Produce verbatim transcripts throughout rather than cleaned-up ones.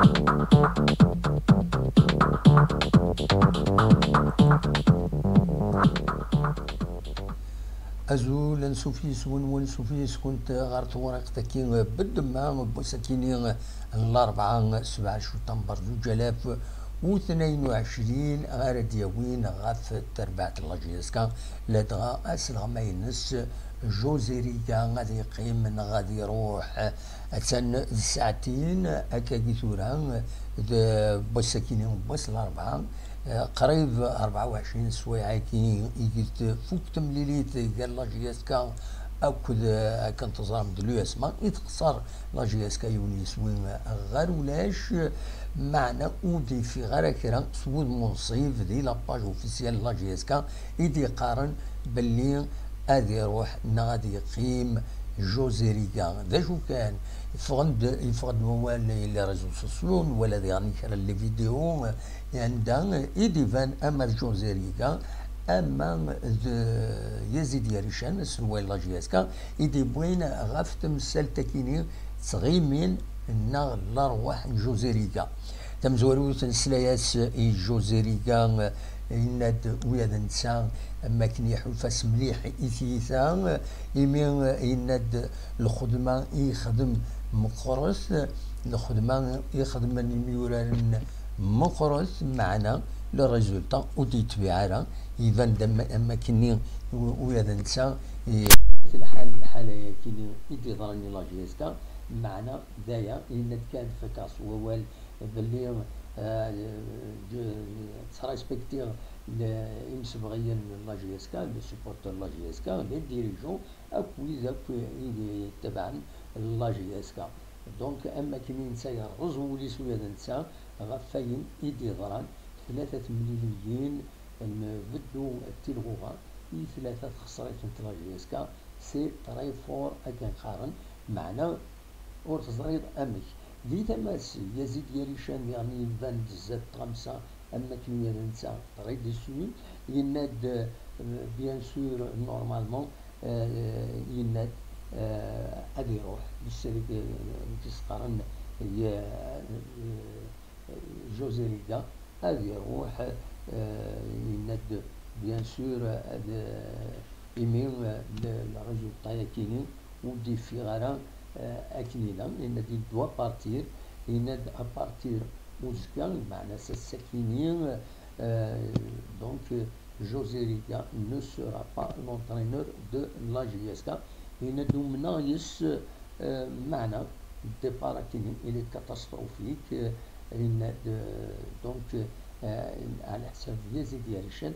Azul, ansuf yis-wen, wansuf yis-kunt ɣer tewriqt-agi n ddemma n wass-akini n larebɛa, sebɛa cuttamber zuǧ alaf u tnayen u ɛecrin, ara d-yawin ɣef terbaɛt n la J S K, ladɣa asleɣmay-nnes José Riga ad yeqqim neɣ ad iruḥ. Attan d ssaɛtin akkagi tura, d wass-akini n wass larebɛa, eh, qrib rebɛa u ɛecrin sswayeɛ-agi i tfuk temlilit gar la J S K akked, eh, akken teẓram, d l'U S M A. I tqeṣṣer la J S K yiwen yiswi ɣer ulac, meɛna ur d-ifiɣ ara kra s wudem unṣib di la page officielle n la J S K i d-yeqqaren belli ad iruḥ neɣ ad yeqqim José Riga. D acu kan, yeffeɣ-d, yeffeɣ-d wawal i les réseaux sociaux, nwala diɣen kra n les vidéos, anda i d-iban ama d José Riga, ama d Yazid Yarican, aselway n la J S K, i d-iwwin ɣef temsalt-akini ttɣimin neɣ lerwaḥ n José Riga. Tamezwarut, nesla-yas i José Riga, yenna-d ula d netta am wakken iḥulfa-s mliḥ i tyita, imi yenna-d lxedma i yexdem meqqret, lxedma i xedmen imyuraren meqqret, meɛna le résultat ur d-yetbiɛ ara, iban-d am, am wakken ula d netta i lḥal, lḥala-yakini i d-yeḍran i la J S K, meɛna d aya, yenna-d kan, fakaɣ s wawal belli, eh, ttrespektiɣ le-, imsebɣiyen n la J S K, les supporters n la J S K, les dirigeants, akk wid akk i d-yettabaɛen la J S K. Donc, am wakken i netta yerreẓ wul-is ula d netta ɣef wayen i d-yeḍran, tlata temliliyin n beddu n tilɣuɣa i tlata txeṣṣritin n la J S K, c'est très fort akken qqaren, meɛna ur teẓriḍ amek. Di tama-s, Yazid Yarican diɣen iban-d zdat tɣamsa am wakken ula d netta très déçu, yenna-d, euh, bien sûr, normalement, euh, yenna-d, euh, ad iruḥ, yessarag, euh, nekk s-qqaren, euh, José Riga, ad iruḥ, euh, yenna-d, bien sûr, ad, euh, imi, euh, le, le résultat-yakini ur d-yeffiɣ ara, euh, akken ilaq, yenna-d, il doit partir, yenna-d, à partir uzekka, meɛna ass-akini, euh, donc, euh, José Riga ne sera pas l'entraîneur de la J S K. Yenna-d, umneɣ yes, euh, meɛna départ-akini, il est catastrophique, euh, yenna-d, euh, donc, euh, ɛla ḥsab Yazid Yarican,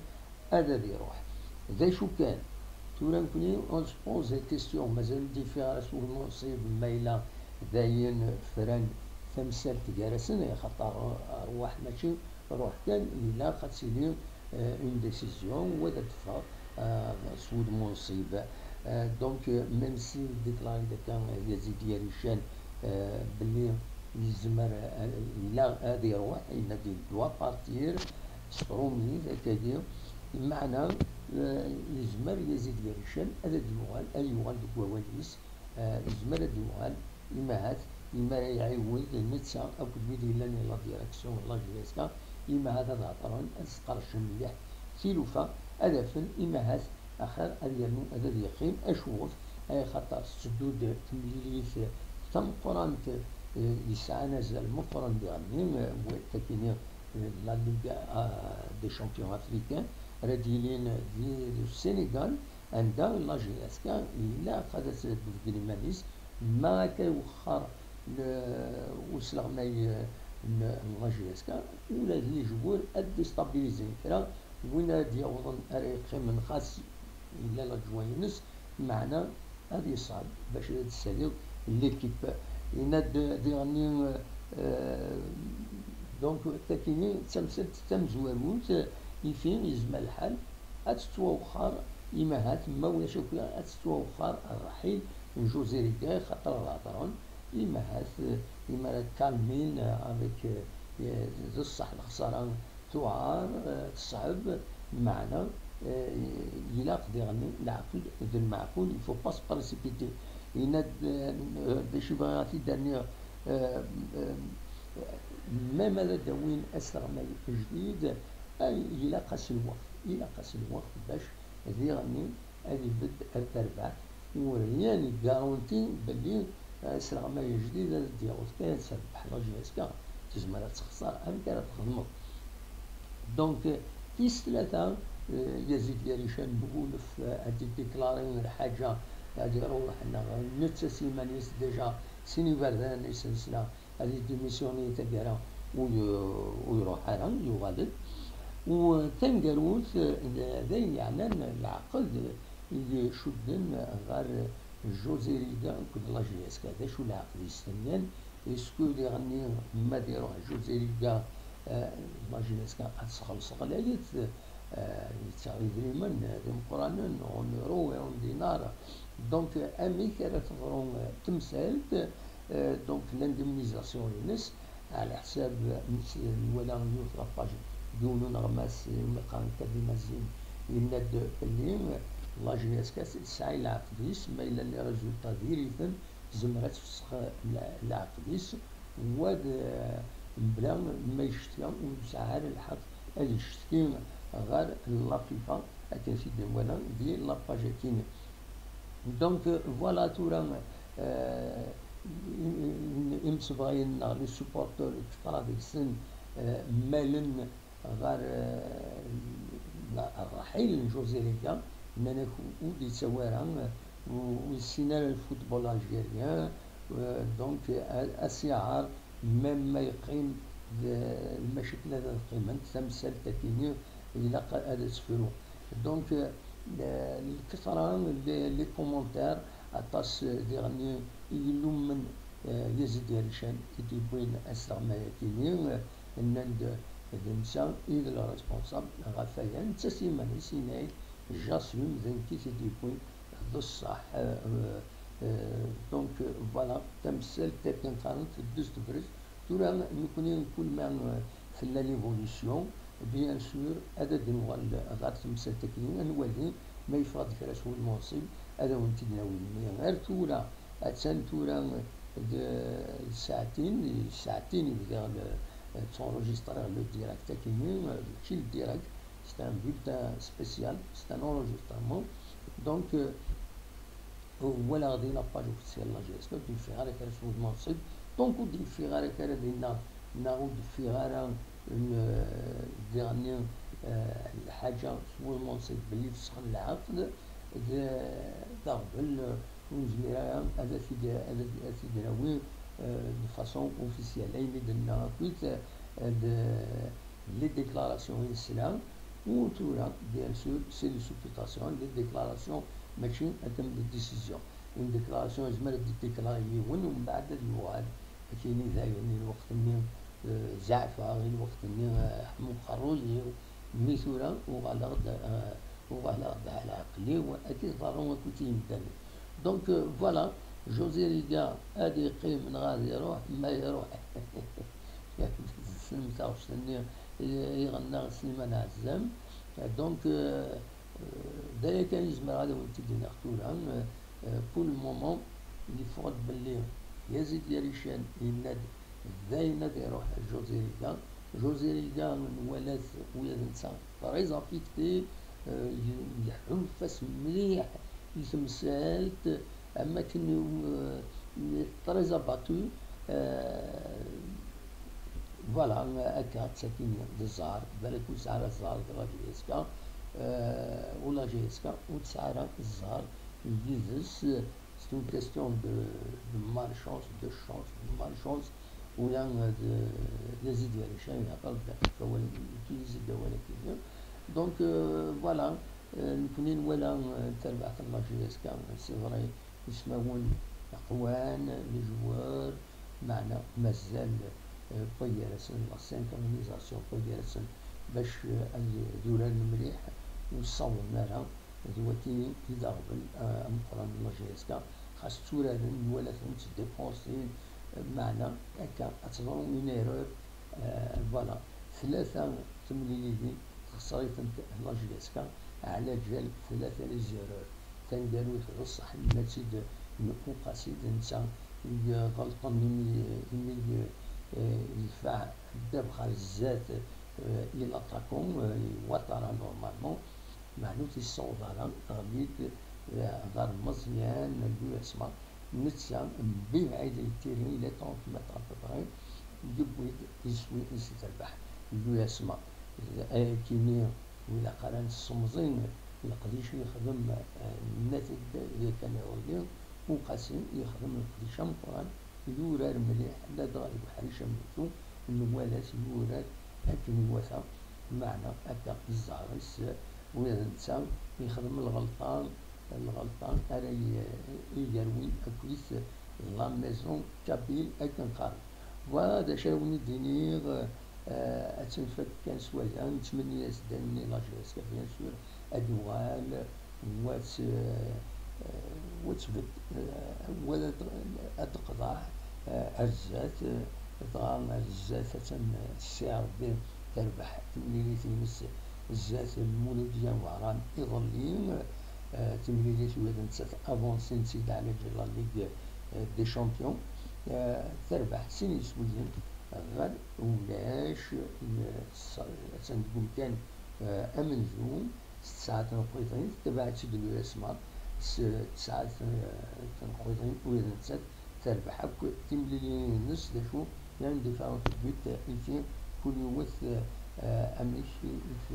ad, ad iruḥ. D acu kan, tura nekni, on se pose la question, mazal ur d-yeffiɣ ara s wulmu ṣṣib, ma yella d ayen fran tamsalt gar-asen, axaṭer rrwaḥ mačči ruḥ kan, ilaq ad tili, euh, une décision, wa ad d-teffeɣ, euh, s wudem unṣib. Euh, donc, euh, même si déclaré-d akka Yazid Yarican, euh, belli yezmer, euh, ilaq ad iruḥ, yenna-d il doit partir, s tṛumit, akkagi, meɛna, euh, yezmer Yazid Yarican ad d-yuɣal, ad yuɣal deg wawal-is, euh, yezmer ad d-yuɣal, imahat, imi ara iɛiwed netta akked wid yellan di la direction n la J S K, imahat ad hedṛen, ad sqercen mliḥ tilufa, ad afen, imahat axir ad yernu ad, ad yeqqim. Acuɣef? Axaṭer tetteddu-d temlilit tameqqrant, eh, yesɛan azal meqqren diɣenni, eh, takini, eh, la Ligue, ah, des Champions Africains, ara d-yilin di, di Sénégal, anda la J S K ilaq ad as-d-tbeddel iman-is, ma akka iwexxer n usleɣmay n, n la J S K, ula d les joueurs ad déstabiliser kra, win ara d-yawḍen ara yeqqimen xas yella l'adjoint-ines, meɛna ad yeṣɛeb bac ad tessaliḍ l'équipe. Yenna-d diɣenni, euh, donc, takini d tamsalt tamezwarut, ifi yezmer lḥal ad tettwawexxer, imahat, ma ulac akk, ad tettwawexxer rraḥil n José Riga, xaṭer ad hedṛen, imahat, eh, imi ara kalmin, eh, avec, eh, d ṣṣeḥ lexṣara tuɛer, eh, teṣɛeb, meɛna, eh, ilaq diɣen leɛqel d lmeɛqul, il faut pas se précipiter. Yenna-d, eh, d acu bɣiɣ ad t-id-rniɣ, eh, eh, Même ad d-awin asleɣmay ajdid, ay, ilaq-as lweqt, ilaq-as lweqt bac diɣenni ad ibedd ar terbaɛt, u rien i garanti belli asleɣmay ajdid ad d-yaweḍ kan ad terbeḥ la J S K, tezmer ad texṣer, amek ara txedmeḍ? Donc, tis tlata, eh, Yazid Yarican n Wulef, eh, ad d-idiklari lḥaǧa, ad iruḥ, neɣ netta s iman-is déjà sin iberdan i s-nesla, ad yedimisyuni taggara, ur y-, ur iruḥ ara, yuɣal-d. U taneggarut, d, d ayen yeɛnan leɛqed i icudden ɣer José Riga akked la J S K. D acu leɛqed i s-tenniḍ? Est-ce que diɣenni ma ad iruḥ José Riga, eh, la J S K ad txelleṣ ɣlayet? Eh, yettaɣ idrimen d imeqqranen, en euro et en dinar. Donc, amek ara teḍru, eh, temsalt, eh, donc, l'indemnisation-ines, ɛla ḥsab, eh, nwala yiwet la page n yiwen uneɣmas, eh, umi qqaren Kadima Zim, yenna-d belli, eh, la J S K tesɛa leɛqed-is, ma yella les résultats diri-ten, tezmer ad tfessex le-, leɛqed-is, wa d, eh, mebla ma yectki, ur yesɛi ara lḥeqq ad yectki ɣer la FIFA, akken s-id-nwala di la page-agi-nni. Donc, eh, voilà, tura, eh, im-, im-, imsebɣayen-nneɣ, les supporters, kter deg-sen, eh, mmalen ɣer, eh, ṛṛaḥil n José Riga, nnan-ak ur d-yettawi ara, eh, ur yessin ara lfutbol algérien, eh, donc, a-, a s-iɛer, même ma yeqqim d lmacakla ad qqiment, tamsalt-agi-nni ilaq ad tefru. Donc, eh, lketra, les, les commentaires, aṭas, eh, diɣenni i ilummen, eh, Yazid Yarican i d-yewwin asleɣmay-agi-nni, eh, nnan-d d netta i d le responsable ɣef waya, netta s yiman-is yenna-ak: j'assume, d nekk i t-id-yewwin, d ṣṣeḥ, eh, eh, eh, donc, eh, voilà, tamsalt akken qqaren teddez tebrez. Tura nekkni kul ma, eh, tella l'évolution, bien sûr, ad d-nuɣal ɣer temsalt-agi, ad nwali ma yeffeɣ-d kra s wulmunsib, ad awen-t-id-nawi. Mais ar tura, attan tura d, d ssaɛtin, d ssaɛtin i bdiɣ le, ttṛenjistriɣ le direct-agi-nni, mačči le direct, c'est un bulletin spécial, c'est un enregistrement. Donc, euh, walaɣ din la page officielle n la J S K, ur d-yeffiɣ ara kra s wulmunsib. Donc, ur d-yeffiɣ ara kra dinna, neɣ ur d-yeffiɣ ara n-, diɣenni, eh, lḥaǧa s wulmunsib belli fesxen lɛeqd, d, d aɣbel, eh, ur nezmir ara ad t-id-, ad t-, ad t-id-nawi, eh, de façon officielle. Ayen i d-nenna akkit, eh, d, les déclarations i nesla, u tura, bien sûr, c'est des supputations, des déclarations, mačči akken d décision. Une déclaration, yezmer ad d-déclarer yiwen, u mbeɛd ad yuɣal, ad k-yini dayen, i lweqt-nni, eh, zeɛfeɣ, i lweqt-nni, eh, ḥmu uqerruy-iw, mi tura uɣaleɣ-d, eh, uɣaleɣ-d ɛla ɛqel-iw, ad k-iḍerru akkit i yimdanen. Donc, euh, voilà, José Riga ad yeqqim neɣ ad iruḥ, ma iruḥ. Tessnem taɣect-nni i, i iɣenna Sliman Ɛezzam. Donc, euh, euh, d aya kan i zemreɣ ad awen-t-id-iniɣ tura. Euh, euh, pour le moment, yeffeɣ-d belli Yazid Yarican yenna-d d ayen ad iruḥ José Riga. José Riga nwala-t ula d netta très affecté, euh, y-, iḥulfa-s mliḥ i temsalt, am akken, euh, très abattu, euh, voilà, akka, d tagi d zzher, balak ur tesɛi ara zzher d la J S K, euh, u la J S K ur tesɛi ara zzher yid-s, c'est une question de, de malchance, de chance, de malchance. Ula d, d Yazid Yarican, yeɛṭel-d ɣef wawal, yeɛṭel-d awal-agi. Donc, euh, voilà, euh, nekkni nwala, euh, tarbaɛt n la J S K, c'est vrai, ismawen aqwan, les joueurs, meɛna mazal, euh, wway gar-asen la synchronisation, wway gar-asen bac, euh, ad, ad uraren mliḥ, ur ssawḍen ara. D wagi i d aɣbel, eh, ameqqran n la J S K, xas tturaren, nwala-ten ttdépensin, eh, meɛna akka ad teḍru une erreur, eh, voilà. Tlata temlilin texṣer-itent la J S K, ɛla ǧal tlata les erreurs. Taneggarut d ṣṣeḥ, yenna-tt-id Uqasi, d netta i iɣelṭen imi, imi, eh, yedfeɛ Ddabex ɣer zdat, euh, i l'attaquant, euh, i Ouattara normalement, meɛna ur t-yessaweḍ ara, teɣli-d, euh, ɣer Meẓyan Louisma, netta mebɛid ay tiri, il est trente mètres à peu près, yewwi-d, yeswi, yeswi terbaḥ Louisma. Ayakini ur ilaq ara nessemẓi leqdic i yexdem, euh, Nna Tedda yakan iḍelli, Uqasi yexdem leqdic ameqqran, yurar mliḥ, ladɣa deg uḥric amenzu nwala-t yurar akken iwata, meɛna akka i zzher-is, ula d netta yexdem lɣelṭa, lɣelṭa ara i-, igerwin akkit la maison kabyle akken qqaren. Voilà d acu ara wen-id-iniɣ, euh, ad tt-nfak kan s waya, nettmenni-as-d ayen-nni la J S K, bien sûr, ad d-uɣal, wa tt-, eh, wa tt-, eh, wa ad, ad d-teqḍeɛ, eh, ar zdat, eh, dɣa ar zdat attan, eh, C R B terbeḥ timlilit-ines zdat Lmuludya Wehran iḍelli, eh, timlilit ula d nettat avancée-tt-id ɛlaǧal la Ligue, eh, des Champions, eh, terbeḥ sin yiswiyen ɣer ulac, eh, attan deg umkan, eh, amenzu, s tesɛa tneqqiḍin, tettabaɛ-tt-id Louisma s tesɛa tneqqiḍin, ula d nettat terbeḥ akk timliliyin-nnes, d acu, il y a une différence de but ici, kul yiwet, eh, amek i t-,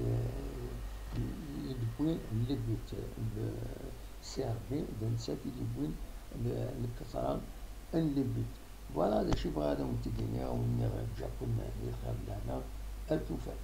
i d-wwi le but, le C R B, d nettat i d-yewwin le, lketṛa n le but. Voilà d acu i bɣiɣ ad awen-t-id-iniɣ, awen-nniɣ ǧǧiɣ-ken di lxir d lehna, ar tufat.